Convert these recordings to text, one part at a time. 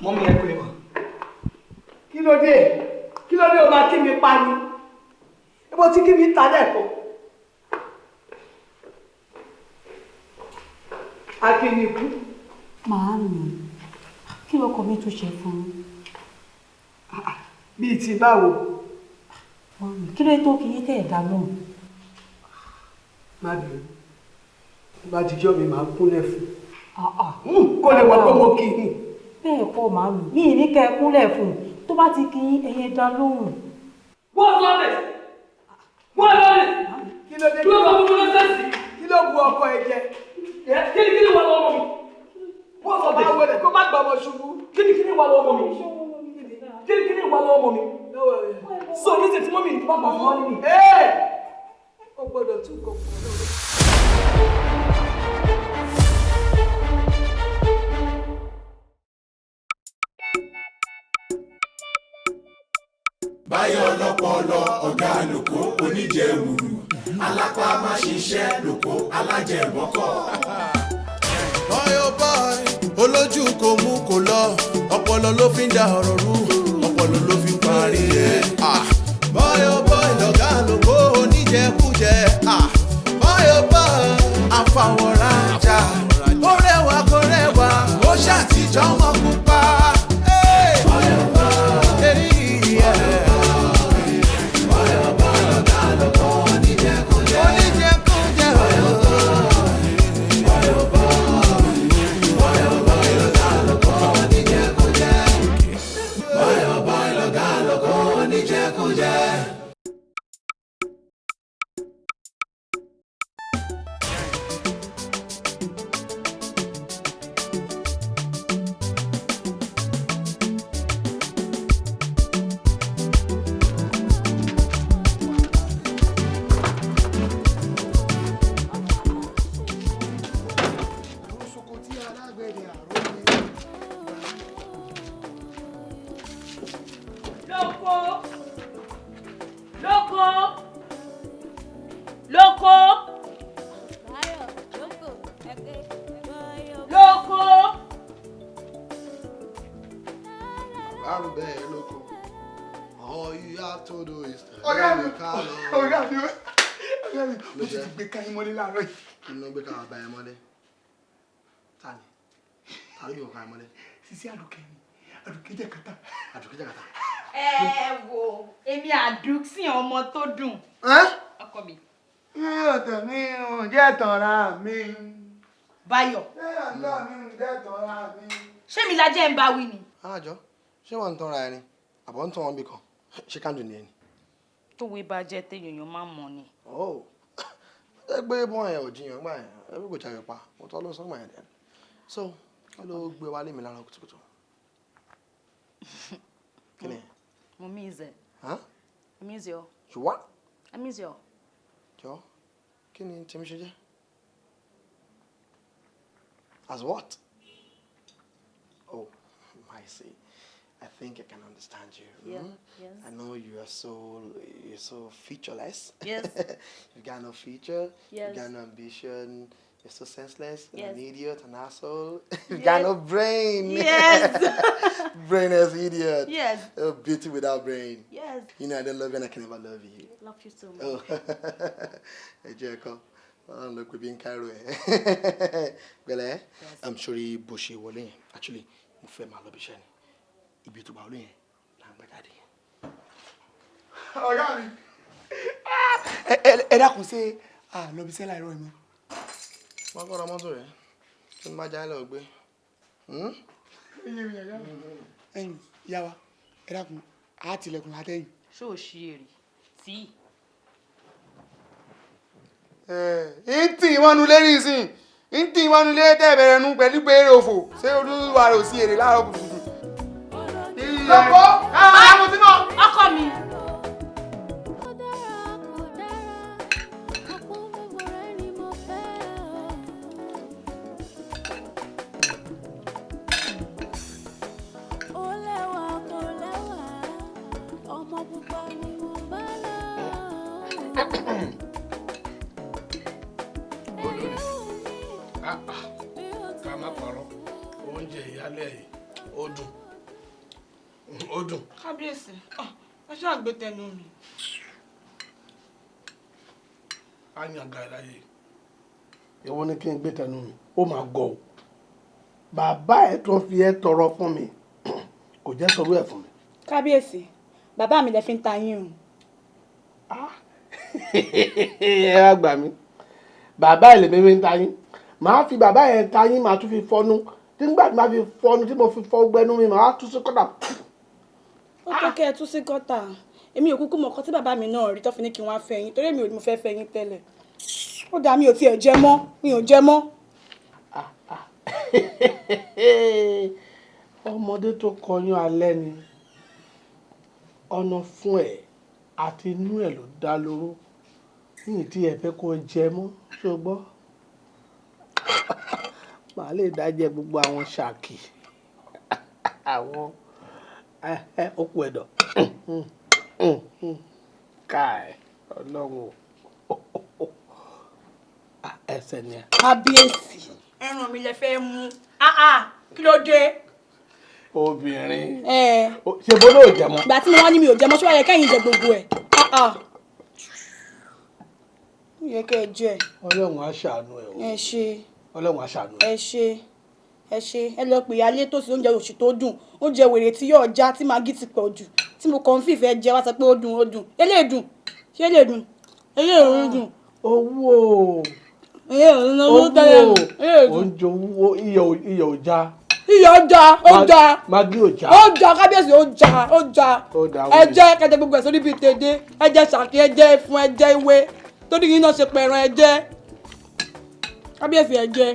Mummy, ẹ kúlẹ̀ mọ́. Kí ló dé? Kí ló dé? O máa kí mi pa ni? Ibo tí kí mi ta lẹ́ẹ̀kan? Akínikú. Màámi, kí lọkọ mi tún ṣe fún yín? Bíi ti báwo? Màámi, kí ló tó kí yín tẹ̀ dá lóhùn? Má bínú. Bá jíjọ́ mi máa kúnlẹ̀ fún. Kó lè wọ́n pé mo kì í. Bẹ́ẹ̀ kọ́ màámi, mi ì ní kẹ́ ẹ kúnlẹ̀ fún un. Tó bá ti kí yín, ẹ̀yin dá lóhùn. What's all this? What's all this? Kí ló dé? Kí ló fà gbogbo nonsense? Kí ló bu ọkọ ẹ jẹ? Kí ni wà lọ́wọ́ mi? What's all this? Báwo lè kó má gbọmọ ṣubú? Kí ni wà lọ́wọ́ mi? Kí ni wà lọ́wọ́ mi? So ní ti tí mummy ní bá gbà fún wọn nínú. Ó gbọ́dọ̀ tún kọ̀ fún ọ lọ́wọ́. Báyọ̀ ọlọ́pọlọ ọ̀gá lòkó oníjẹwùrù alápá má ṣiṣẹ́ lòkó alájẹbọ́kọ̀. Boy oh boy, olójú kò mú kò lọ, ọpọlọ ló fi ń da ọ̀rọ̀ rú, ọpọlọ ló fi ń parí ẹ̀. Ah. Boy oh boy, lọ̀gá lóko oníjẹkújẹ. Ah. Boy oh boy, àfàwọ̀rajà, ó rẹwà kó rẹwà, ó ṣàtijọ́ mọ́ pupa. Hey. Boy oh boy, hey, yeah. Oníjẹkújẹ. Oníjẹkújẹ. Lóko, lóko, lóko, lóko. Bá ń bẹ lóko. All you have to do is to Ọ̀gá mi, let me call. ọ̀gá mi, ọ̀gá mi, mo ti gbé káyín mọ́lé láàárọ̀ yìí. Kí ló ń gbé káwọn bá ẹ mọ́lé? Ta ni? Ta ló gbé káwọn mọ́lé? Sisi Àdùkẹ́ ni, Àdùkẹ́ jẹ́ kàtà. Àdùkẹ́ jẹ́ kàtà. Ẹ wo èmi àdùksìn ọmọ tó dùn. Ọkọ mi. Ọ̀tọ̀ mi ò jẹ́ tọ̀ra mi. Báyọ̀. Ọ̀tọ̀ mi ò jẹ́ tọ̀ra mi. Ṣé mi lajẹ́ ń bá wí ni? Alájọ, ṣé wọ́n ń tọ́ra ẹni? Àbọ̀ ń tọ́ wọn bí kan. Ṣé kándù ni ẹni? Tówe bá jẹ́ téèyàn èèyàn máa ń mọ̀ ni. Oh, ẹ gbé bọ́n ẹ ò jiyàn gbà yẹn, ẹ bí kò jayọ̀ pa, mo tọ́ ló sọ́gbà yẹn dẹ̀. So, kí ló gbé wálé mi lára kùtùkùtù? Kí ni? Mo miss ẹ. Huh? I miss you. You what? I miss you. Jọ, kí ni tèmi ṣe jẹ́? As what? Oh, I see. I think I can understand you. Yeah, Hmm? yes. I know you're so featureless. Yes. You got no feature. Yes. You got no ambition. You're so senseless. You're Yes. an idiot, an asshole. You got Yes. no brain. Yes. Brainless idiot. Yes. Oh, beauty without brain. Yes. You know I don't love you and I can never love you. Love you so much. Oh. Ẹ jẹ́ ẹ̀kọ́. Ọlọ́run ló pe bí ń kárò ẹ̀. Pẹ̀lẹ́, I'm sorry bó ṣe wọlé yẹn. Actually, mo fẹ́ máa lọ bí iṣẹ́ ni. Ibi tó bá wọlé yẹn là ń gbé jáde. Ọ̀gá mi, ẹ dákun, ṣé àlọ́bíṣẹ́ láìrọ̀ mi? Wọ́n kọ́ ra mọ́tò rẹ̀. Kí ni máa já lọ gbé? Ẹ̀yin ìyá wa, ẹ dákun, á tilẹ̀kùn látẹ̀yìn. Ṣé o ṣí èrè tí? Ẹ ń tì wọ́n nu lérí ìsìn, ń tì wọ́n nu lé tẹ́ bẹ̀rẹ̀ nu pẹ̀lú pé èrè òfò, ṣé olúwa rẹ̀ ò sí èrè láàárọ̀ kùtùkùtù. Lọ́kọ́ káwọn tí náà. Ọkọ mi. Ká má parọ́, oúnjẹ ìyálẹ̀ yìí ó dùn, ó dùn. Kábíyèsí, ẹ ṣáà gbé tẹnu mi. Á yàn ga ìláyè. Ìwọ ni kí n gbé tẹnu mi, ó máa gọ̀ ọ́. Bàbá ẹ̀ tó fi ẹ́ tọrọ fún mi, kò jẹ́ sọ̀rọ̀ ẹ̀ fún mi. Kábíyèsí, bàbá mi lẹ fi ń ta yín o. Ẹ wá gbà mí, bàbá ẹ̀ lèmi fi ń ta yín. Màá fi bàbá ẹ̀ ta yín, màá tún fi fọnú. Nígbà tí màá fi fọnú, tí mo fi fọ gbẹnu mi, màá tún sí kọ́tà. Ó tó kẹ́ ẹ tún sí gọ́tà. Èmi ò kúkú mọ̀ ọkọ tí bàbá mi náà rí tó fi ní kí wọ́n á fẹ́ yín, torí èmi ò ní mo fẹ́ fẹ́ yín tẹ́lẹ̀. Ó dáa, mi ò tiẹ̀ jẹ mọ́, mi ò jẹ mọ́. Ọmọdé tó kọyán alẹ́ ni ọ̀nà fún ẹ̀ àti inú ẹ̀ ló dá lóró. Ní tí ẹ fẹ́ kó jẹ mọ́, ṣó gbọ́? Màá lè dájẹ́ gbogbo àwọn ṣàkì, àwọn okù ẹ̀dọ̀. Káì, Ọlọ́run o, ẹsẹ̀ ni ẹ. Kábíyèsí, ẹran mi lẹ fẹ́ mú. Kí ló dé? Obìnrin ṣe bó ló jẹ mọ́. Ìgbà tí mo wá ní mi ò jẹ mọ́, ṣé wàá yẹ kẹ́yìn jẹ gbogbo ẹ̀? Ó yẹ kẹ́ ẹ jẹ. Ọlọ́run á ṣàánú ẹ o. Ẹ ṣe. Ọlọ́run á ṣàánú ẹ. Ẹ ṣe, ẹ ṣe. Ẹ lọ pè alé tó sì oúnjẹ òṣì tó dùn, oúnjẹ wèrè tí yóò já, tí màgí ti pọ̀ jù, tí mo kàn ń fìfẹ́ jẹ wá sọ pé ó dùn, ó dùn. Eléyìí dùn, ṣé eléyìí dùn? Eléyìí dùn. Owó owó oúnjẹ owó iyọ̀ ò já. Iyọ̀ já, ó já. Magi ò já. Ó já, kábíyèsí, ó já, ó já. Ẹ jẹ kẹjẹ gbogbo ẹ̀ sórí bíi tèdè. Ẹ jẹ ṣàkí, ẹ jẹ ẹfun, ẹ jẹ ewé torí yín náà ṣe pẹ̀ràn, ẹ jẹ. Kábíyèsí, ẹ jẹ.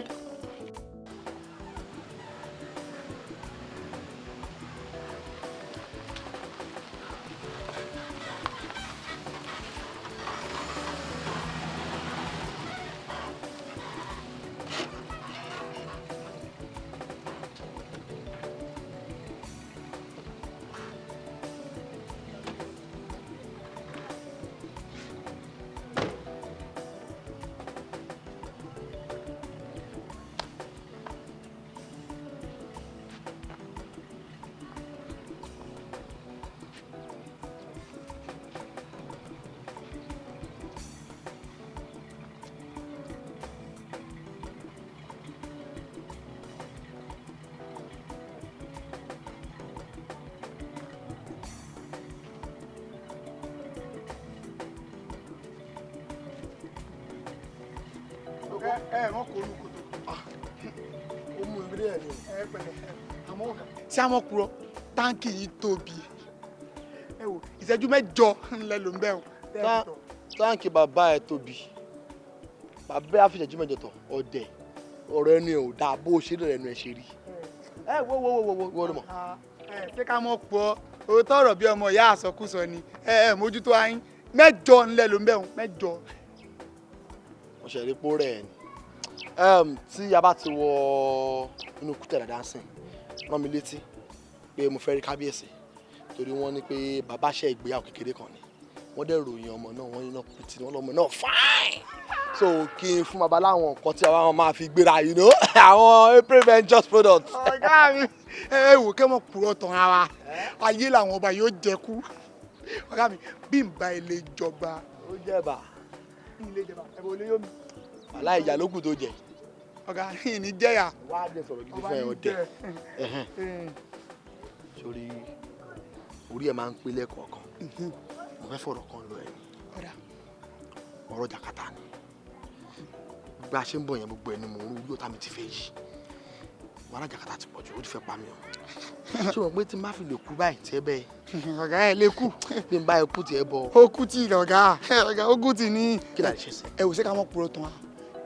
Ẹ mọ kò olú kòtò. Ó mú ìrírí ẹ ni. Ẹ pẹ̀lẹ́, àmọ́ ọ̀gá ṣé àwọn kúrọ táǹkì yìí tóbi? Ẹ wò, ìṣẹ́jú 8 ńlẹ ló ń bẹ̀ o. Táǹkì bàbá ẹ tóbi, bàbá ẹ àfìṣẹ́jú 8 tọ̀ ọ̀dẹ̀. Ọ̀rọ̀ ẹnu ẹ ò dáa, bó o ṣe lọ́rọ̀ ẹnu ẹ ṣe rí. Ẹ wo wo wo wo wo ló mọ̀. Ẹ ṣé ká mọ̀ pọ̀ òótọ́ ọ̀rọ̀ bí ọmọ ìyá àsọkúsọ ni. Ẹ ẹ mójútó ayín, 8 ńlẹ ló ń bẹ̀ o, 8. Mo ṣe rí pó rẹ̀ ni. Tí a bá ti wọ inú kútẹ̀ dáadáa sìn, rán mi létí pé mo fẹ́ rí kábíyèsí, torí wọ́n ní pé bàbá ṣe ìgbéyàwó kékeré kan ni. Wọ́n dẹ̀ ròyìn ọmọ náà, wọ́n ní pìtì, wọ́n lọ́mọ náà fine. So kí n fún bàbá láwọn nǹkan tí àwọn máa fi gbéra, you know, àwọn April Ventures products. Ọ̀gá mi, ẹ wò kẹ́ mọ̀ kúrọ̀ tán ara ayé làwọn ọba yóò jẹ kú. Ọ̀gá mi, bí n bá ilé jọba. Ó jẹ̀bà. Ilé jẹba, ẹ̀bùn olè yóò mi. Wàhálà ìyá ló kù tó jẹ. Ọ̀gá yìí ní jẹ́yà. Wá á jẹ sọ̀rọ̀ gidi fún ẹ ọdẹ. Sórí orí ẹ máa ń pé lẹ́kọ̀ọ̀kan. Mo fẹ́ fọ̀rọ̀ kan lọ ẹ ni. Ọ̀rọ̀ jàkátà ni. Bí a ṣe ń bọ̀ yẹn, gbogbo ẹni mò ń rú yóò tá mi ti fẹ́ yìí. Wàhálà jàkátà ti pọ̀ jù, ó ti fẹ́ pa mí o. Ṣé o mọ̀ pé tí n bá fi lè kú báyìí tiẹ́ bẹ́ẹ̀? Ọ̀gá ẹ lè kú. Bí n bá ẹ kú tiẹ́ bọ̀. Ó kú tí ọ̀gá, ọ̀gá ó kú tì ní. Kí la lè ṣe sí? Ẹ wò, ṣé ká mọ̀ purọ́ tán wa?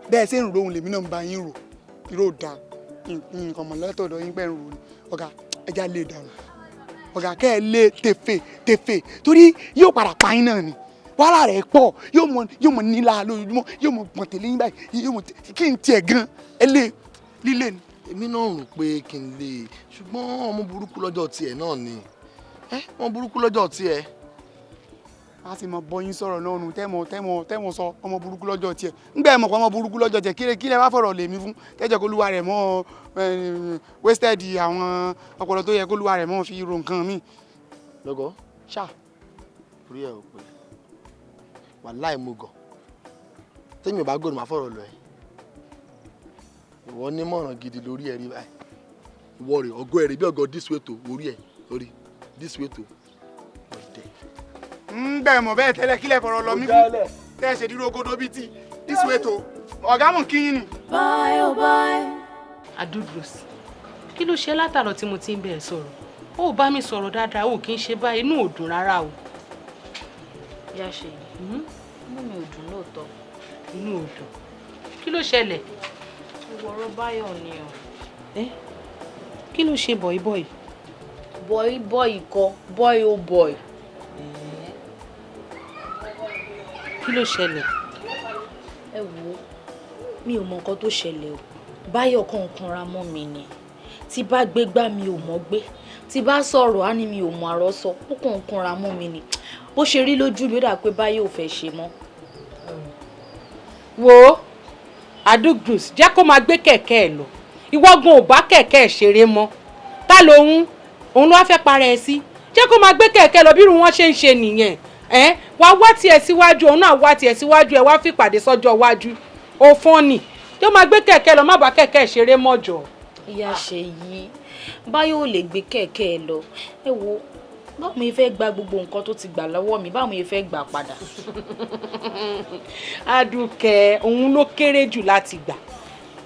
Bẹ́ẹ̀ ṣe ń ro ohun lèmi náà ń bá yín rò. Irọ́ ò dáa, nǹkan mọ̀ lọ́tọ̀ọ̀dọ̀ yín pẹ́ ń ro ni. Ọ̀gá, ẹja lè dànù. Ọ̀gá kẹ́ ẹ lé tèfè tèfè, torí yóò padà pa yín náà ni. Wàhálà rẹ̀ pọ̀, yóò mọ nílà lójoojúmọ́, yóò mọ gbọ̀n tẹ̀lé yín báyìí, yóò mọ kí n tiẹ̀ gan, ẹ lé lílé ni. Èmi náà rò pé kí n lè, ṣùgbọ́n ọmọ burúkú lọ́jọ́ tiẹ̀ náà ni. Ọmọ burúkú lọ́jọ́ tiẹ̀. A sì mọ bọyín sọ̀rọ̀ náà nù tẹ́mọ̀ tẹ́mọ̀ tẹ́mọ̀ sọ ọmọ burúkú lọ́jọ́ tiẹ̀ ńgbẹ́ mọ̀ pé ọmọ burúkú lọ́jọ́ tiẹ̀ kílẹ̀ kílẹ̀ wá fọ̀rọ̀ lèmi fún tẹ́jọ́ kó lúwa rẹ̀ mọ́ wasted àwọn ọpọlọ tó yẹ kó lúwa rẹ̀ mọ́ fi ro nǹkan mi. Lọ́gọ́ ṣá. Orí ẹ̀ ò pé wàláì mo gọ̀ tẹ́mi ò bá gòrò máa fọ̀rọ̀ lọ ẹ̀ ìwọ nímọ̀ràn gidi lórí ẹ̀ rí báyìí ìwọ rè ọgọ́ ẹ̀ rí bí ọgọ́ this way to orí ẹ̀ orí this way to ọ̀dẹ̀. Ń bẹ̀ mọ̀ bẹ́ẹ̀ tẹ́lẹ̀ kílẹ̀ fọ̀rọ̀ lọ mí fún tẹ́ ẹ ṣe dúró godo bíi ti this way to ọ̀gá mọ̀ kíyìn ni. Bye oh bye. Adúdúrós, kí ló ṣe látàrọ tí mo ti ń bẹ̀ sọ̀rọ̀? Ó bá mi sọ̀rọ̀ dáadáa, ó kì í ṣe báyìí, inú ò dùn rárá o. Ìyá ṣe yìí, inú mi ò dùn lóòótọ́. Inú ò dùn. Kí ló ṣẹlẹ̀? Ìwọ̀rọ̀ Báyọ̀ ni o. Kí ló ṣe bọ̀ìbọ̀ì? Bọ̀ìbọ̀ì kọ́, boy oh boy. Kí ló ṣẹlẹ̀? Ẹ wo, mi ò mọ nǹkan tó ṣẹlẹ̀ o. Báyọ̀ kàn kanra mọ́ mi ni. Tí bá gbé gbá mi ò mọ̀ gbé. Tí bá sọ̀rọ̀ á ní mi ò mọ̀ àrọ́sọ. Ó kàn kanra mọ́ mi ni. Bó ṣe rí lójú mi ó dà pé Báyọ̀ ò fẹ́ ṣe mọ́. Wo Adúdúrós, jẹ́ kó máa gbé kẹ̀kẹ́ ẹ̀ lọ. Ìwọ gan ò bá kẹ̀kẹ́ ẹ̀ ṣeré mọ́. Ta lòun? Òun ló wá fẹ́ para ẹ sí. Jẹ́ kó máa gbé kẹ̀kẹ́ lọ bí irú wọn ṣe ń ṣe nìyẹn. Ẹ wá wá tiẹ̀ síwájú, òun náà wá tiẹ̀ síwájú, ẹ wá fìpàdé sọ́jọ́ iwájú. Ó fọ́n ni. Jẹ́ ó máa gbé kẹ̀kẹ́ lọ, má bá kẹ̀kẹ́ ẹ̀ ṣeré mọ́ jọ̀ọ́. Ìyá Ṣèyí, Báyọ̀ ò lè gbé kẹ̀kẹ́ ẹ lọ. Ẹ wo, báwo mo fẹ́ gba gbogbo nǹkan tó ti gbà lọ́wọ́ mi, báwo mo fẹ́ gbà padà? Adùkẹ́, òun ló kéré jù láti gbà.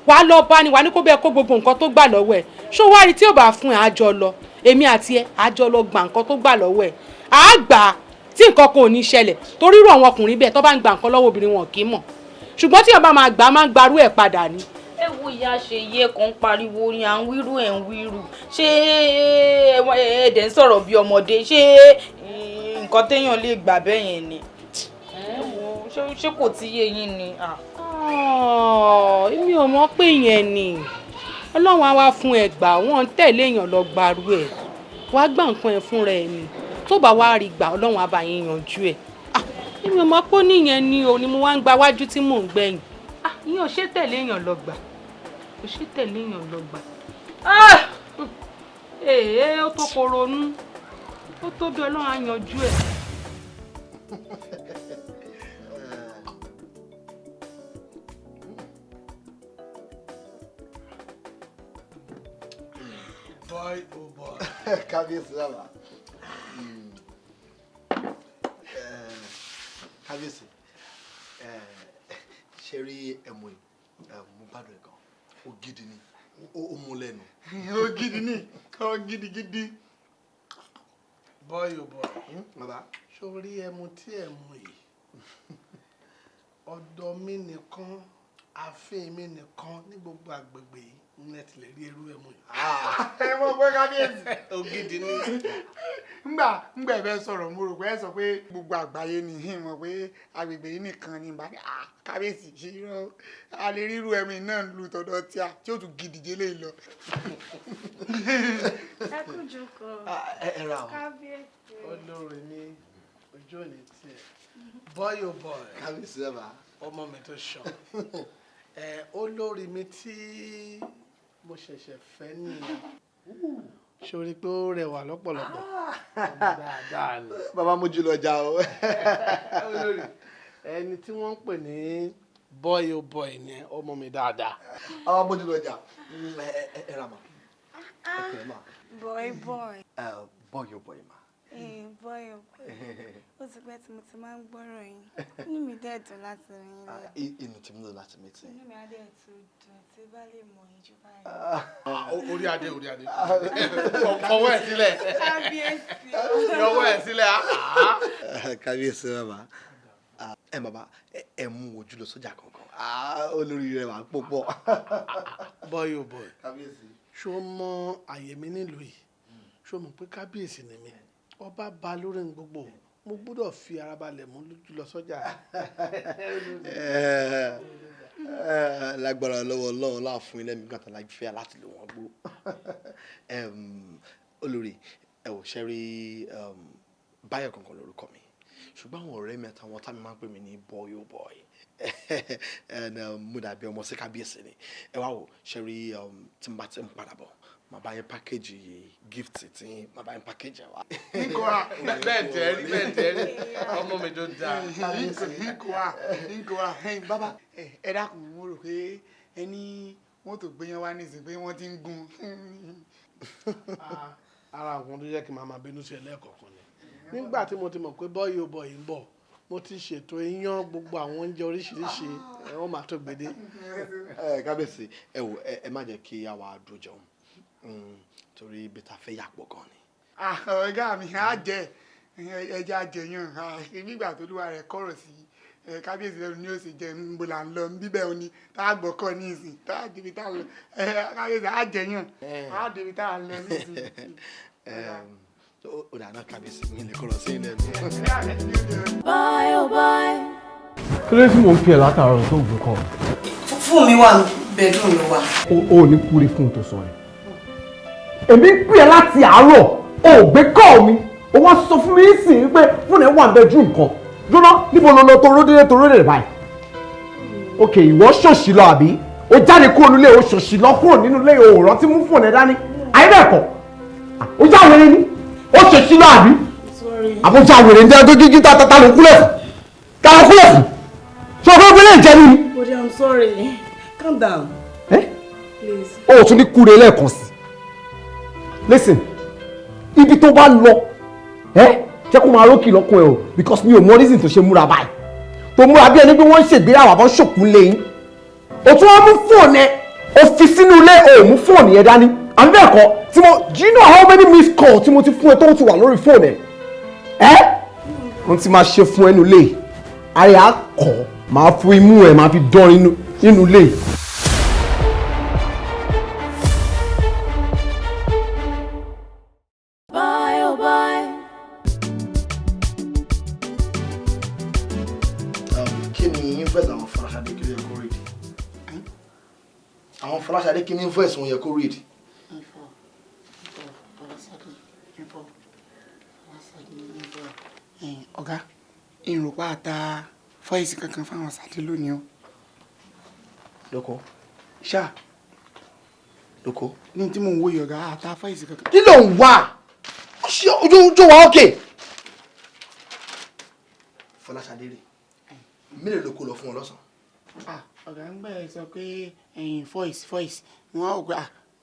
Wà lọ bá ni wà ní kó bẹ́ẹ̀ kó gbogbo nǹkan tó gbà lọ́wọ́ ẹ̀. Ṣó wá rí tí ò bá fún ẹ àjọ lọ? Èmi àti ẹ àjọ lọ gba nǹkan tó gbà lọ́wọ́ ẹ̀. À á gbà á tí nǹkan kan ò ní ṣẹlẹ̀ torí irú àwọn ọkùnrin bẹ́ẹ̀ tó bá ń gba nǹkan lọ́wọ́ obìnrin wọn kì í mọ̀. Ṣùgbọ́n tí ọba máa gbà á máa ń gbarú ẹ̀ padà ni. Ẹ wo ìyá Ṣèyí, ẹ kàn ń pariwo ni à ń wíru ẹ̀ ń wíru. Ṣé ẹ dẹ̀ ń sọ̀rọ̀ bí ọmọdé? Ṣé nǹkan téèyàn lè gbà bẹ́ẹ̀ yẹn ni? Ẹ wo, ṣé kò tí yé yín ni? Èmi ò mọ̀ pé ìyẹn ni. Ọlọ́run á wá fún ẹ gbà, wọ́n ń tẹ̀lé èèyàn lọ gbarú ẹ̀. Wàá gbà nǹkan ẹ fúnra ẹ ni. Tó bá wá rí gbà, Ọlọ́run á bá yín yanjú ẹ̀. Èmi ò mọ̀ pé ó níyẹn ni o, ni mo wá ń gba wájú tí mò ń gbẹ̀yìn. Ìyẹn ò ṣe tẹ̀lé èèyàn lọ gbà. Kò ṣe tẹ̀lé èèyàn lọ gbà. Èè ó tó koronú. Ó tó bí Ọlọ́run á yanjú ẹ̀. Boy oh boy. Kábíyèsí bàbá. Kábíyèsí, ṣe rí ẹmu yìí, mo gbádùn ẹ̀ gan. Ó gidi ni, ó mú lẹ́nu. Ó gidi ni, ó gidigidi. Boy oh boy. Bàbá. Ṣó rí ẹmu tí ẹ mu yìí? Ọ̀dọ̀ mi nìkan, ààfin mi nìkan ní gbogbo àgbègbè yìí ní ẹ ti lè rí irú ẹmu yìí. Ẹ mọ̀ pé kábíyèsí. Ògidì ni. Ngbà ngbà ẹ fẹ́ sọ̀rọ̀ mo rò pé ẹ sọ pé gbogbo àgbáyé ni mọ̀ pé agbègbè yìí nìkan ni bá ní kábíyèsí ṣe irọ́ a lè ríru ẹmu náà lu tọ̀dọ̀ tíá tí ó tún gidi jẹ́lé lọ. Ẹ kú jókòó. Ẹ ra o. Kábíyèsí. Olórí mi, ojú ò ní tiẹ̀. Boy oh boy. Kábíyèsí bàbá. Ọmọ mi tó ṣàn. Olórí mi tí mo ṣẹ̀ṣẹ̀ fẹ́ nìyẹn. Ṣé o rí i pé ó rẹwà lọ́pọ̀lọpọ̀? Dáadáa ni. Bàbá mo jù lọ jà o. Olórí, ẹni tí wọ́n ń pè ní boy oh boy ni ọmọ mi dáadáa. Bàbá mo jù lọ jà. Ẹ ra mà. Ẹ pè é mà. Boy boy. Boy oh boy mà. Boy oh boy. Ó ti pẹ́ tí mo ti máa ń gbọ́rọ̀ yín. Inú mi dẹ̀ dùn láti rí yín lọ. Inú tèmi dùn láti meet yín. Inú mi á dẹ̀ tún dùn tí bá lè mọ̀ yín jù báyìí. Orí adé, orí adé. Fọwọ́ ẹ̀ sílẹ̀. Kábíyèsí. Fọwọ́ ẹ̀ sílẹ̀. Kábíyèsí bàbá. Ẹ bàbá, ẹ mú ojú lọ sọ́jà kankan. Olórí rẹ̀ wà púpọ̀. Boy oh boy. Kábíyèsí. Ṣé o mọ àyè mi nílùú yìí? Ṣé o mọ̀ pé kábíyèsí ni mí? Ọba ba lórí gbogbo. Mo gbọ́dọ̀ fi ara balẹ̀ mú lójú lọ sọ́jà. Lágbára lọ́wọ́ Ọlọ́run láàfin ilé mi gbàtà láfíà láti lò wọ́n gbó. Olórí, ẹ ò ṣe rí Báyọ̀ kankan lórúkọ mi. Ṣùgbọ́n àwọn ọ̀rẹ́ mi àtàwọn ọ̀tá mi máa ń pè mí ní boy oh boy. And mo dàbí ọmọ sí kábíyèsí ni. Ẹ wá wò, ṣe rí tí n bá ti ń padà bọ̀, màá bá yín package gift tí màá bá yín package ẹ wá. Bẹ́ẹ̀ tẹ́ rí, bẹ́ẹ̀ tẹ́ rí, ọmọ mi tó dáa. Nkò wa ẹ̀yin bàbá, ẹ dákun, mo rò pé ẹni wọ́n tó gbé yẹn wá nísìnyí pé wọ́n ti ń gun. Ara nǹkan tó jẹ́ kí màá máa bínú sí ẹ lẹ́ẹ̀kọ̀ọ̀kan ni nígbà tí mo ti mọ̀ pé boy oh boy ń bọ̀, mo ti ṣètò iyán, gbogbo àwọn oúnjẹ oríṣiríṣi, ẹ wọ́n máa tó gbede. Ẹ kábíyèsí, ẹ wò, ẹ má jẹ́ kí àwa dúró jẹun, torí ibi tá a fẹ́ yà pọ̀ gan ni. Ọ̀gá mi, á jẹ ẹja jẹyàn nígbà tó lúwa rẹ̀ kọ̀rọ̀ sí kábíyèsí lẹ́nu ni ó sì jẹ. Nbọ là ń lọ bíbẹ̀ òní tá a gbọ́kọ̀ ní ìsìn tá a débi tá a lọ. Kábíyèsí, á jẹyàn, á débi tá a lọ ní ìsìn. Ó dà náà, kábíyèsí mi lè kọ̀rọ̀ sí ilẹ̀ mi. Boy oh boy. Kí ló dé tí mò ń pè ẹ́ látàárọ̀ tó gbé kọ́? Fún mi wà ní bedroom ló wà. O ò ní kúre fún un tó sọ ẹ. Èmi ń pè ẹ́ láti àárọ̀, o ò gbé kọ́ mi. O wá sọ fún mi sí pé fóònù ẹ wà ní bedroom kan. Dúró, níbo ló lọ tó ródélé tó ródélé báyìí? Ok, ìwọ ṣòṣì lọ àbí? O jáde kúrò nílé, o ṣòṣì lọ kúrò nínú ilé, o ò rántí mú fóònù ẹ dání. Àyẹ̀bẹ̀kọ̀, o já wèrè ni, o ṣòṣì lọ àbí? Àbújá wèrè ní ẹjọ́ jíjí ta ta ló kúlẹ̀ fún? Ta ló kúlẹ̀ fún? Ṣé o fẹ́ gbélé ìjẹun ni? Bode, I'm sorry. Calm down. Eh? Please. O ò tún ní kúre lẹ́ẹ̀kan sí. Listen, ibi tó bá lọ, ẹ jẹ́ kó máa rókì lọ́kùn ẹ o, because mi ò mọ reason tó ṣe múra báyìí, tó múra bí ẹni pé wọ́n ń ṣègbéyàwó àbọ̀ ṣòkú lẹ́yìn. O tún wá mú fóònù ẹ, o fi sínú ilé, o ò mú fóònù yẹn dání, àbí bẹ́ẹ̀ kọ́? Tí mo, do you know how many missed call tí mo ti fún ẹ tó ti wà lórí fóònù ẹ? Ẹ ohun tí máa ṣe fún ẹnu lé ààrẹ á kọ́, máa fún imú ẹ, máa fi dán nínú ilé. Boy oh boy. Kí ni invoice àwọn Fọláṣadé, kí ló yẹ kó read? Àwọn Fọláṣadé, kí ni invoice wọn yẹ kó read? Ọ̀gá, ìrùpá àta fọ́ìsì kankan fáwọn sàdé lónìí o. Lóko. Ṣá. Lóko. Ní tí mò ń wo yìí, ọ̀gá, àta fọ́ìsì kankan. Kí ló ń wá? Ṣé ojú ojú wa ókè? Fọláṣadé rè, mélòó ló kó lọ fún wọn lọ́sàn-án? Ọ̀gá, ń gbẹ́ sọ pé ẹ̀yìn voice voice wọn ò pé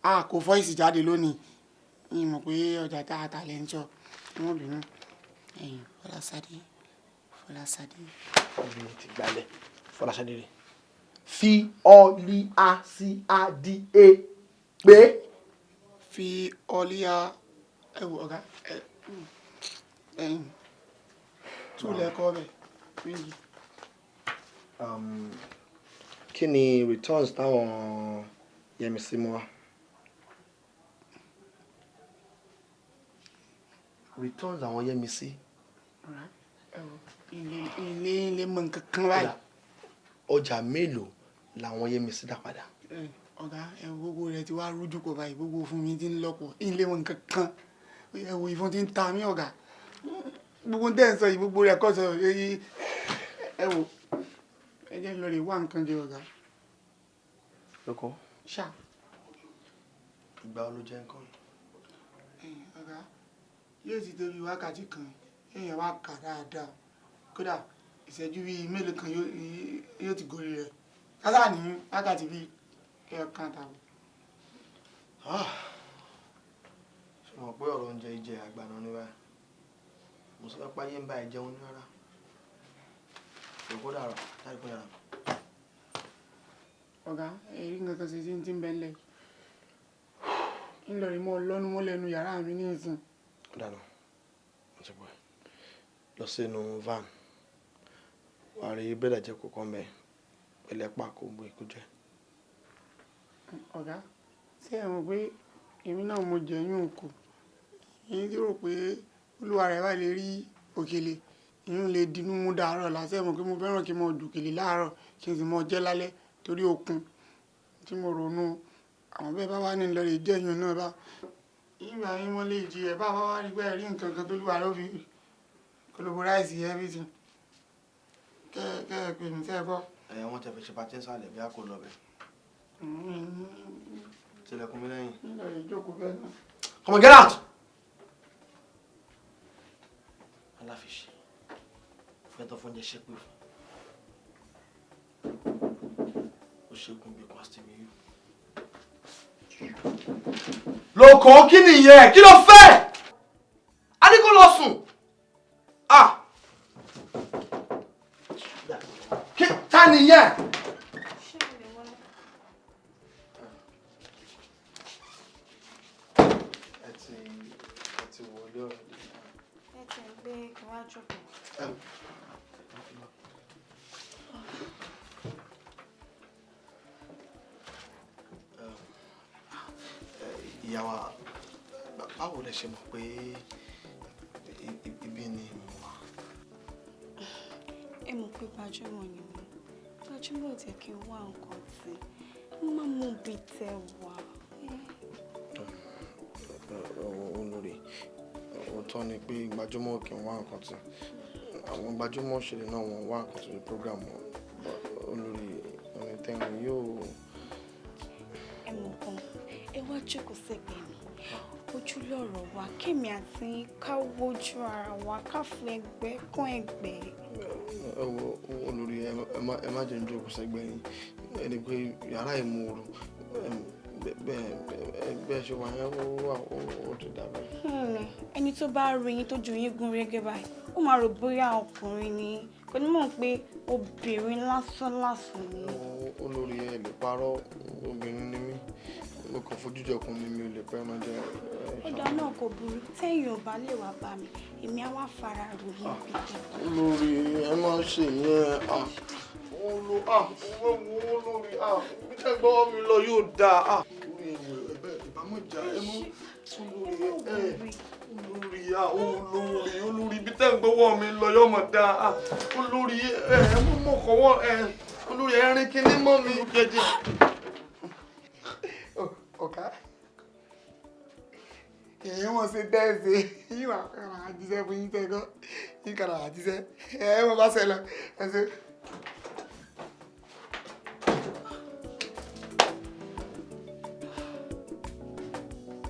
a kò voice jáde lónìí. Yìí mọ̀ pé ọjà tá a ta lẹ́ ń sọ wọ́n bínú. Ẹ̀yìn Fọláṣadé, Fọláṣadé. Ibi ti gbalẹ̀, Fọláṣadé rè, fi ọ l a c a d a pé. Fi ọlíà, ẹ wò ọ̀gá, ẹ ẹ̀yìn tú lẹ́kọ́ bẹ̀ méjì. Kí ni returns táwọn Yẹmisí mú wá? Returns àwọn Yẹmisí. Ẹ wò, ilé ilé ilé mọ nǹkan kan báyìí. Ọjà mélòó làwọn Yẹmisí dá padà? Ọ̀gá, ẹ wo, gbogbo rẹ ti wá rújú pọ̀ báyìí, gbogbo fún mi ti ń lọ́pọ̀, ilé mọ nǹkan kan. Ẹ wo, ìfun ti ń ta mí, ọ̀gá. Gbogbo tẹ́ ẹ̀ ń sọ yìí, gbogbo rẹ̀ kọ́ sọ. Ẹ wò, ẹ jẹ́ lọ rè wá nǹkan jẹ, ọ̀gá. Lóko. Ṣá. Ìgbà wo ló jẹ nǹkan? Ọ̀gá, yóò ti tóbi wákàtí kan. Èèyàn wá kà dáadáa, kódà ìṣẹ́jú bíi mélòó kan yóò ti gorí rẹ̀ kásá ní wákàtí bíi ẹ̀ẹ̀kan tàbí. Ṣé o mọ̀ pé ọ̀rọ̀ oúnjẹ jẹ àgbà náà ní báyìí? Mo sọ pé ayé ń bá ẹ jẹun ní rárá. Òkú dàrọ̀ láì pín yàrá. Ọ̀gá, èrí nǹkan kan ṣe sí ti ń bẹ́ ńlẹ̀, ńlọrin mọ́ lọ́nu mọ́lẹ́nu yàrá mi ní ìsìn. Dáná, mo ti bọ̀ ẹ́. Lọ sínú van, wà á rí bírèdì jẹ́ kókó mẹ́ pẹ̀lẹ́ pa kó gbé kó jẹ. Ọ̀gá, ṣé ẹ mọ̀ pé èmi náà mo jẹ yún kù? Èyí tí rò pé olúwa rẹ̀ bá lè rí òkèlè, ìyún lè dinú mú dàárọ̀ lásẹ̀ mọ̀ pé mo fẹ́ràn kí n mọ jòkèlè láàárọ̀, kí n sì mọ jẹ́ lálẹ́ torí okun tí mo ronú. Àwọn bẹ́ẹ̀ bá wà ní lọ rè jẹ́ yún náà bá ìgbà yín mọ́ lè jí ẹ̀ bá wá rí pé rí nǹkan kan tó lúwa rẹ̀ ó fi Kólóbó ráìsì everything. Kẹ́ ẹ pè mí sẹ́ gbọ́. Ẹ wọ́n tẹ fi ṣe patí nsàlẹ̀ bí a kò lọ bẹ̀. Tilẹ̀kùn mi lẹ́yìn. Nígbà yìí jókòó bẹ́ẹ̀ náà. Come on, get out! Aláfiṣe. Fẹ́ tó fún oúnjẹ ṣépè fún. Ó ṣẹ́gun bí kwásítì mi yú. Lóko kí nìyẹn? Kí ló fẹ́? A ní kó lọ sùn. Ah! Kí ta nìyẹn? Ẹ ti wọlé ọ̀rọ̀ dé. Ẹ ti ń gbé kí wá jókòó. Ìyá wa, báwo lẹ ṣe mọ̀ pé ibi ni mo wà? Ẹ mọ̀ pé gbajúmọ̀ ni mí. Gbajúmọ̀ jẹ́ kí n wá nǹkan tí mo máa mú bí tẹ wá. Olórí, òótọ́ ni pé gbajúmọ̀ kì í wá nǹkan tí àwọn gbajúmọ̀ òṣèré náà wọ́n wá nǹkan tí program wọn. Olórí, ọ̀nà ìtẹ̀wọ̀n yóò. Ẹ mọ̀ kan, ẹ wá jókòó sẹ́gbẹ̀ẹ́ mi. Ojú lọ̀rọ̀ wa, kémi àti yín ká wojú ara wa, ká fi ẹgbẹ́ kún ẹgbẹ́. Ẹ wo olórí, ẹ má jẹ́ ń jókòó sẹ́gbẹ̀ẹ́ yín. Ẹni pé yàrá ìmúoru bẹ́ẹ̀ ṣe wà yẹn ó wà ó ti dàbẹ̀. Ẹni tó bá rí yín tó ju yín gún régé báyìí, ó máa rò bóyá ọkùnrin ni, kò ní mọ̀ pé obìnrin lásán lásán ni. Olórí, ẹ lè parọ́, obìnrin ni mí, mo kàn fojú jọkùn ni, mi ò lè pẹ́ máa jẹ. Ọ̀dà náà kò burú, tẹ́yìn ò bá lè wá bá mi, èmi á wá fara rò yín bí tẹ́. Olórí, ẹ má ṣe yẹn. Olórí, bí tẹ́ gbọ́ mi lọ yóò dáa. Olórí, ẹ̀bẹ̀ ìbámu ìjà ẹ mú. Olórí, olórí, olórí, bí tẹ́ gbọ́wọ́ mi lọ yóò mọ̀ dáa. Olórí, ẹ mú mọ̀ kọ́wọ́ ẹ. Olórí, ẹ rin kíní mọ́ mi jẹjẹ. Ọ̀gá, èyí wọ́n ṣe tẹ́ẹ̀sì yìí wà kàrà àjíṣẹ́ fún yín tẹ́gọ́ yín kàrà àjíṣẹ́ ẹ wọ́n bá ṣe lọ ẹ ṣe.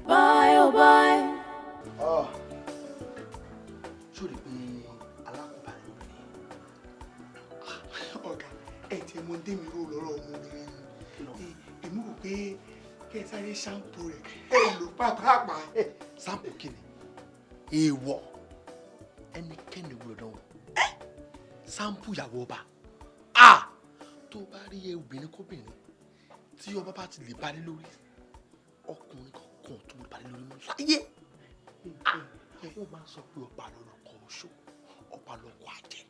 Bye, oh bye. Ṣó rí pé alákòóbá ni obìnrin? Ọ̀gá, ẹ ti mọ dé mi rò lọ́rọ̀ ọmọbìnrin yìí. Èmi rò pé kẹ́ ẹ sáré ṣáǹpù rẹ̀ ẹ lò pàápàá. Ṣáǹpù kí ni? Èèwọ̀, ẹnikẹ́ni gbọ́dọ̀ dánwò. Ṣáǹpù ìyàwó ọba. Tó bá rí obìnrin kóbìnrin tí ọba bá ti lè balẹ̀ lórí, ọkùnrin kankan tó lè balẹ̀ lórí mọ́ láyé. Wọ́n máa ń sọ pé ọba ló lọ́kọ oṣó, ọba lọ́kọ àjẹ́,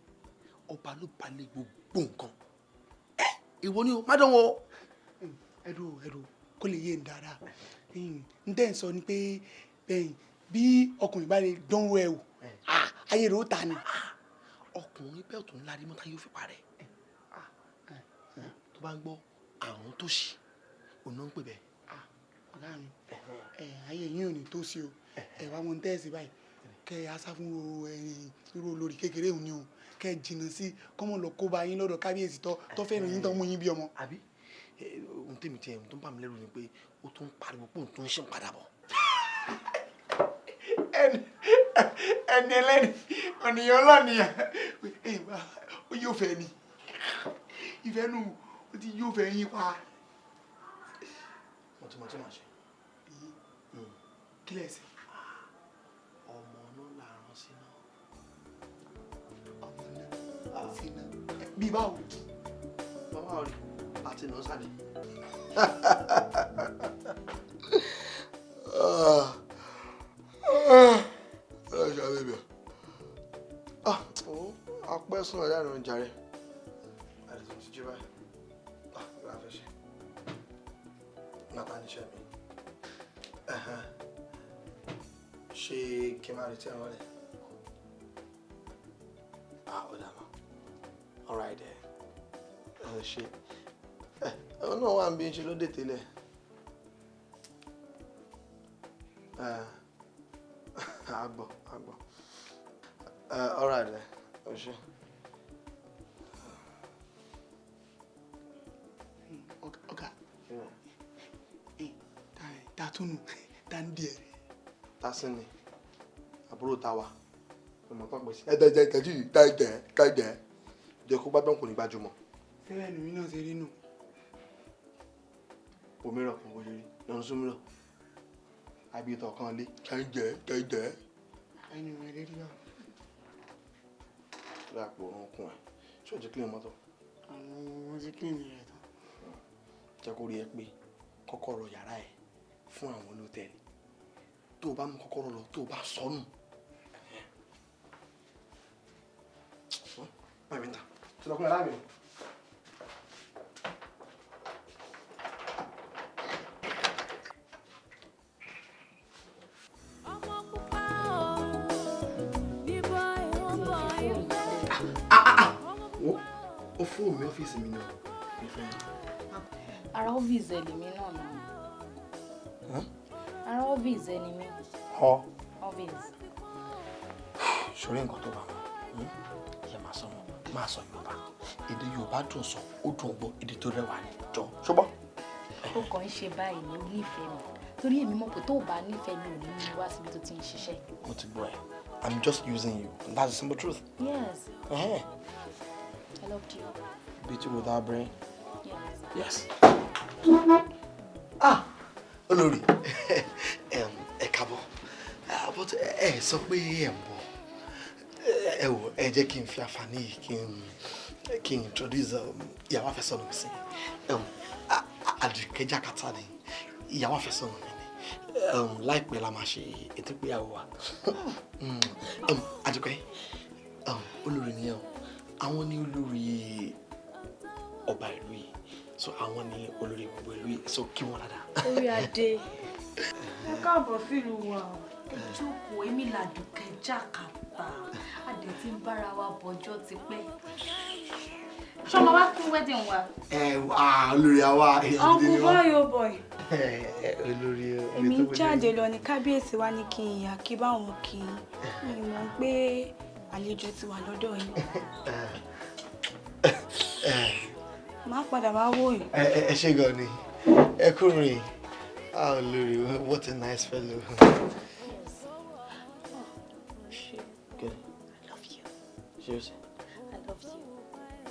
ọba ló balẹ̀ gbogbo nǹkan. Ìwọ ni o, má dánwò. Ẹ̀rù ẹ̀rù kó lè yé n dáadáa. N tẹ́ ń sọ ni pé bí ọkùnrin bá lè dánwò ẹ̀ wò, ayé rẹ̀ ó ta ni. Ọkùnrin bẹ́ẹ̀ tó ń lárí mọ́tá yóò fi parẹ́. Tó bá ń gbọ́ àrùn tó ṣì, òun náà ń pè bẹ́ẹ̀. Ọ̀gá mi, ayé yín ò ní tó sí o. Ẹ wá wọn tẹ́ẹ̀sì báyìí, kẹ́ ẹ asá fún irú olórí kékeré òun ni o, kẹ́ ẹ jìnnà sí kọ́mọ lọ kó bá yín lọ́dọ̀ kábíyèsí tó fẹ́ràn yín tó mú yín bí ọmọ. Àbí ohun tèmi tiẹ̀ tó ń bà mí lẹ́rù ni pé ó tún ń pariwo pé òun tún ń ṣe ń padà bọ̀. Ẹni ẹlẹ́ni ọ̀nìyàn ọlọ́nìyàn ó yóò fẹ́ ni ìfẹ́ nù ó ti yóò fẹ́ yín pa. Mo ti mọ tí màá ṣe. Kí lẹ̀ ṣe? Ọmọ náà là rán sí náà. Ọmọ náà sí náà bí báwo? Bàbá rí àti nà sálẹ̀. Apẹ́ sùn ọ̀yá ìrìn jàre. Àìsàn ti jí báyìí. Kí la fẹ́ ṣe? Nàtà níṣẹ́ mi. Ṣé kí n máa retí ẹran rẹ̀? Ó dà mọ́. All right ẹ ṣe. Ẹ náà wà ń bí ṣe ló dé tẹ́lẹ̀. Àgbọ̀ àgbọ̀. All right then. O ṣe. Ọ̀gá, ta tún nù, ta ń di ẹ̀. Ta sí ni àbúrò ta wa ọmọ tó ń pèsè. Ẹ tẹ tẹ tẹ tẹ tẹ tẹ tẹ jẹ kó gbádùn kò ní gbajúmọ̀. Sẹ́wẹ̀ nù mí náà ṣe rí nù. Òmíràn kan kò ṣe rí lọ́nà súnmíràn àbí ìtọ̀ kan lé tẹ tẹ tẹ. Ẹnu mi rí rí báwo. Láàpò òun kún ẹ ṣé o ti clean mọ́tò? Àwọn ọmọ ti clean rẹ̀ tán. Jẹ́ kó rí ẹ pé kọ́kọ́rọ́ yàrá ẹ fún àwọn olótẹ́ẹ̀lì tó o bá mú kọ́kọ́rọ́ lọ tó o bá sọnù. Báyìí mi ta tí lọ kúnlẹ̀ láàmì. Wo o fóònù mi ọ́fíìsì mi náà mo fẹ́. Ara ọ́fíìsì ẹ̀ lèmi náà nà. Ara ọ́fíìsì ẹ̀ ni mí. Ọ. Ọ́fíìsì. Ṣorí nǹkan tó bá wọn, ìyá máa sọ wọn, máa sọ Yorùbá. Èdè Yorùbá dùn sọ, ó dùn gbọ́, èdè tó rẹwà ni jọ. Ṣùgbọ́n. Ó kàn ń ṣe báyìí ni ó nífẹ̀ẹ́ mi. Torí èmi mọ̀ pé tó o bá nífẹ̀ẹ́ mi ò ní mú wá síbi tó ti ń ṣiṣẹ́. Mo ti gbọ́ ẹ. I'm just using you and that's the simple truth. Yes. I loved you. Beauty without brain. Yes. Yes. Ah, olórí, ẹ káàbọ̀. But ẹ sọ pé ẹ ń bọ̀. Ẹ wò, ẹ jẹ́ kí n fi àǹfààní yìí kí n introduce ìyàwó àfẹ́sọ́nà mi sí. Àdùkẹ́ Jàkátà ni ìyàwó àfẹ́sọ́nà mi ni. Láìpẹ́ la máa ṣe ètò ìgbéyàwó wa. Àdùkẹ́, olórí nìyẹn o. Àwọn ni olórí ọba ìlú yìí, so àwọn ni olórí gbogbo ìlú yìí, so kí wọn dáadáa. Orí adé. Ẹ káàbọ̀ sílùú wa. Ẹ jókòó, èmi làdùkẹ́ Jàkátà. Adé tí ń bára wa bọjọ́ ti pẹ́. Ṣọmọ wá fún wedding wa. Ẹ olórí àwa èèyàn gidi ni Uncle wọn. Boy, oh boy. Olórí Èmi ń jáde lọ ní kábíyèsí wa ní kí n yà kí báwọn kí n. Mi mọ̀ pé àlejò ti wà lọ́dọ̀ yín. Má padà wá wò yín. Ẹ ṣé gan ni, ẹ kúrò yìí. Ah, olórí, what a nice fellow. Yes. Oh, shit. Good. I love you. Seriously? I love you.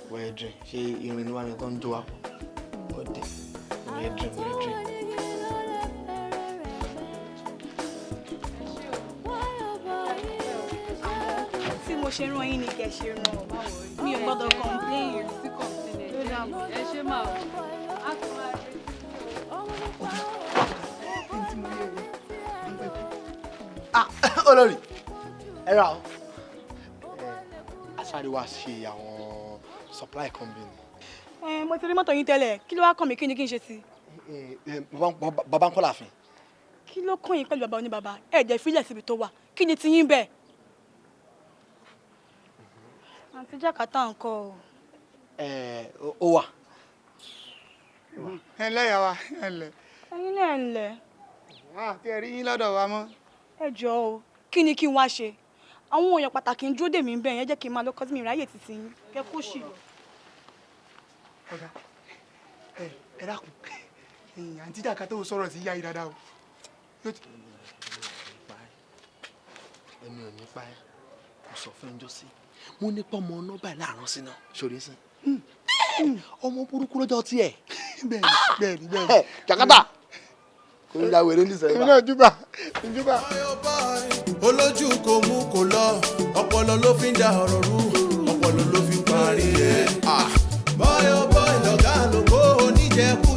Wẹ́ẹ̀ drink, ṣé irin ni wà ní tó ń jó wa pọ̀? Ó dé. Wẹ́ẹ̀ drink, wẹ́ẹ̀ drink. Tí mo ṣe rán yín ni kẹ́ ṣe rán ọ. Mi ò gbọ́dọ̀ complain. Ẹ ṣe máa o. A tún máa rí. Olórí, ẹ ra o. Aṣáré wa ṣe àwọn supply company. Ẹ mo ti rí mọ́tò yín tẹ́lẹ̀, kí ló wá kàn mí, kí ni kí n ṣe sí? Bàbá ń kọ́ láàfin. Kí ló kàn yín pẹ̀lú bàbá oníbàbá? Ẹ jẹ́ fílẹ̀ síbi tó wà. Kí ni tiyín bẹ́ẹ̀? Àǹtí Jàkátà ń kọ́ o. Ó wà. Ẹ ǹlẹ́ ìyá wa, ẹ ǹlẹ́. Ẹ̀yin náà ẹ ǹlẹ́. Àti ẹ rí yín lọ́dọ̀ wa mọ́. Ẹ jọ̀ọ́ o, kí ni kí n wá ṣe? Àwọn èèyàn pàtàkì ń dúró dè mí bẹ́ẹ̀ yẹn, jẹ́ kí n máa lọ kọ́ sí mi ráyè títí yín. Kẹ́ kó ṣì lọ. Ọ̀gá, ẹ dákun, àǹtí Jàkátà ò sọ̀rọ̀ sí ìyá yìí dáadáa o. Èmi ò ní pa ẹ́, kò sọ fún ẹjọ́ sí. Mo ní pọ́ ọmọ ọ̀nà báyìí láàárọ̀ sí náà, ṣòrí sí. Ọmọ burúkú lọ́jọ́ tiẹ̀. Bẹ́ẹ̀ni, bẹ́ẹ̀ni, bẹ́ẹ̀ni. Jàkátà kò ní ya wèrè ní sẹ́yìn. Èmi náà júbà, júbà. Olójú kò mú kò lọ, ọpọlọ ló fi ń da ọ̀rọ̀ rú, ọpọlọ ló fi ń parí ẹ̀. Boy oh boy lọ̀gá lóko oníjẹkú.